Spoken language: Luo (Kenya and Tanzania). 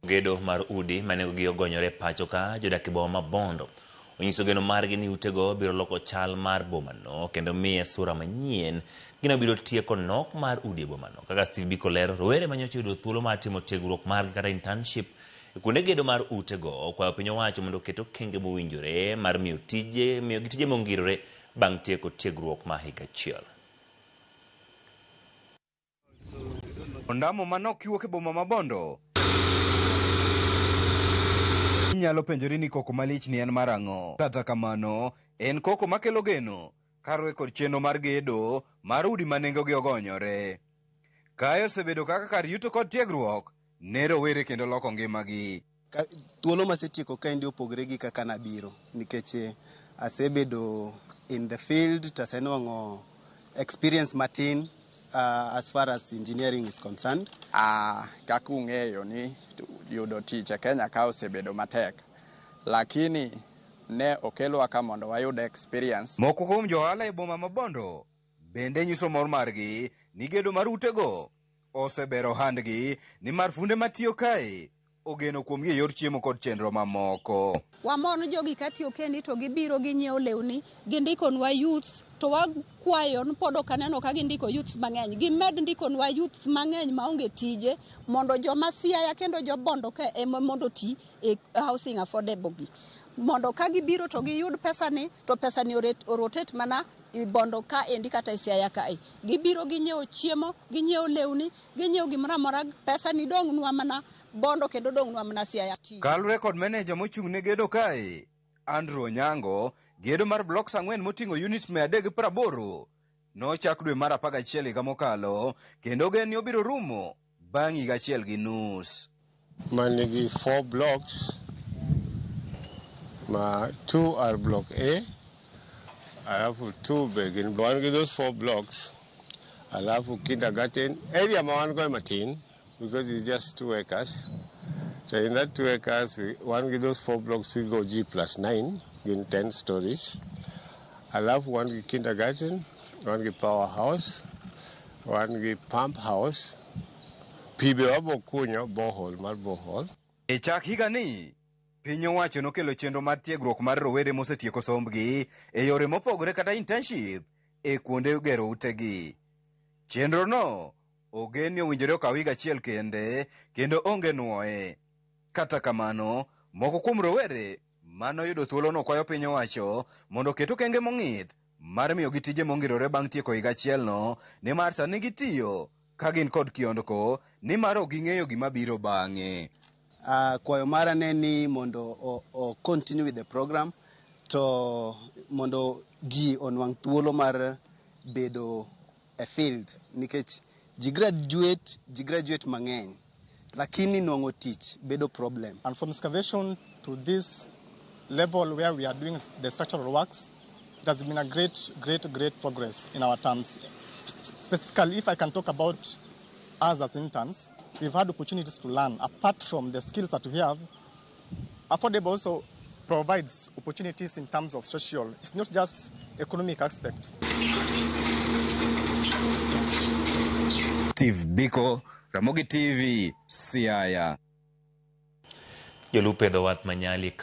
Gedo mar udi ma nengogi ogonyore pacho ka, jodak e boma ma Bondo onyiso geno margi ni utego biro loko chal mar bomano kendo miye sura manyien. Gino biro tieko nok mar udi e bomano. Kaka Steve Biko lero, rowere ma nyocha oyudo thuolo mar timo tiegruok margi kata internship e kuonde gedo mar utego okwayo piny owacho mondo oket okenge mowinjore mar miyo tije, miyogi tije mongirore bang' tieko tiegruok ma higa achiel. Ondamo manok kiwuok e boma ma Bondo. Inyalo penjori ni koko malich ni en mar ang'o? Kata kamano, en koko makelo geno kaluwore kod chenro mar gedo mar udi ma nengogi ogonyore. Kae osebedo kaka kar yuto kod tiegruok ne rowere kendo loko ngimagi. Thuolo masetieko kaendi opogore gi kaka nabiro nikech asebedo in the field to asenwang'o experience matin as far as engineering is concerned. Kaka ung'eyo ni yudo tich e Kenya ka osebedo matek, lakini ne okelwa ka mondo wayud experience. Moko kuom jo ohala e boma ma Bondo bende nyiso mor margi ni gedo mar utego osebero ohandgi nimar funde matiyo kae ogeno kuomgi e yor chiemo kod chenro mamoko. Wamor ni jogi katiyo kendi to gibiro ginyiewo lewni, gindikonwa youth to wakwayo ni pod ok aneno ka gindiko youths mang'eny. Gimed ndikonwa youths mang'eny maonge tije mondo joma Siaya kendo jo Bondo ka ema mondo oti e housing affordable gi. Mondo ka gibiro to giyud pesani to pesani orotate mana i Bondo ka endi kata e Siaya kae. Gibiro ginyiewo chiemo, ginyiewo lewni, ginyiewo gimoro amora, pesani dong'nwa mana Bondo kendo dong'nwa mana Siaya. Kaluwore kod meneja mochung' ne gedo kae, Andrew Onyango, gedo mar blocks 4 moting'o units 380 nochak dwe mar 11 higa mokalo kendo ogen ni obiro rumo bang' higa achiel gi nus. Manigi 4 blocks ma 2 are block A alafu 2 be gin wan gi those 4 blocks alafu kindergarten area ma wan go matin because it's just 2 acres. So in that 2 acres we wan gi those 4 blocks we go G plus 9 gin 10 stories alafu wan gi kindergarten, wan gi powerhouse, wan gi pump house, pi be wabo kunyo borehole mar borehole. E chak higani, piny owacho nokelo chenro mar tiegruok mar rowere mosetieko sombgi e yore mopogore kata internship e kuonde gero utegi. Chenro no ogen ni owinjore okaw higa achiel kende kendo onge nuoye. Kata kamano, moko kuom rowere manoyudo thuolono kwayo piny owacho mondo oket okenge mong'ith mar miyogi tije mongirore bang' tieko higa achielno nimar sani gitiyo ka gin kod kiondko nimar ok ging'eyo gima biro bang'e. Kwayo mara ne ni mondo o continue with the program to mondo ji onwang' thuolo mar bedo e field nikech ji graduate mang'eny lakini nwang'o tich bedo problem. And from excavation to this level where we are doing the structural works, it has been a great, great, great progress in our terms. Specifically, if I can talk about us as interns, we've had opportunities to learn. Apart from the skills that we have, affordable also provides opportunities in terms of social. It's not just economic aspect. Steve Biko, Ramogi TV, Siaya. Jolupo e dho wath ma Nyali.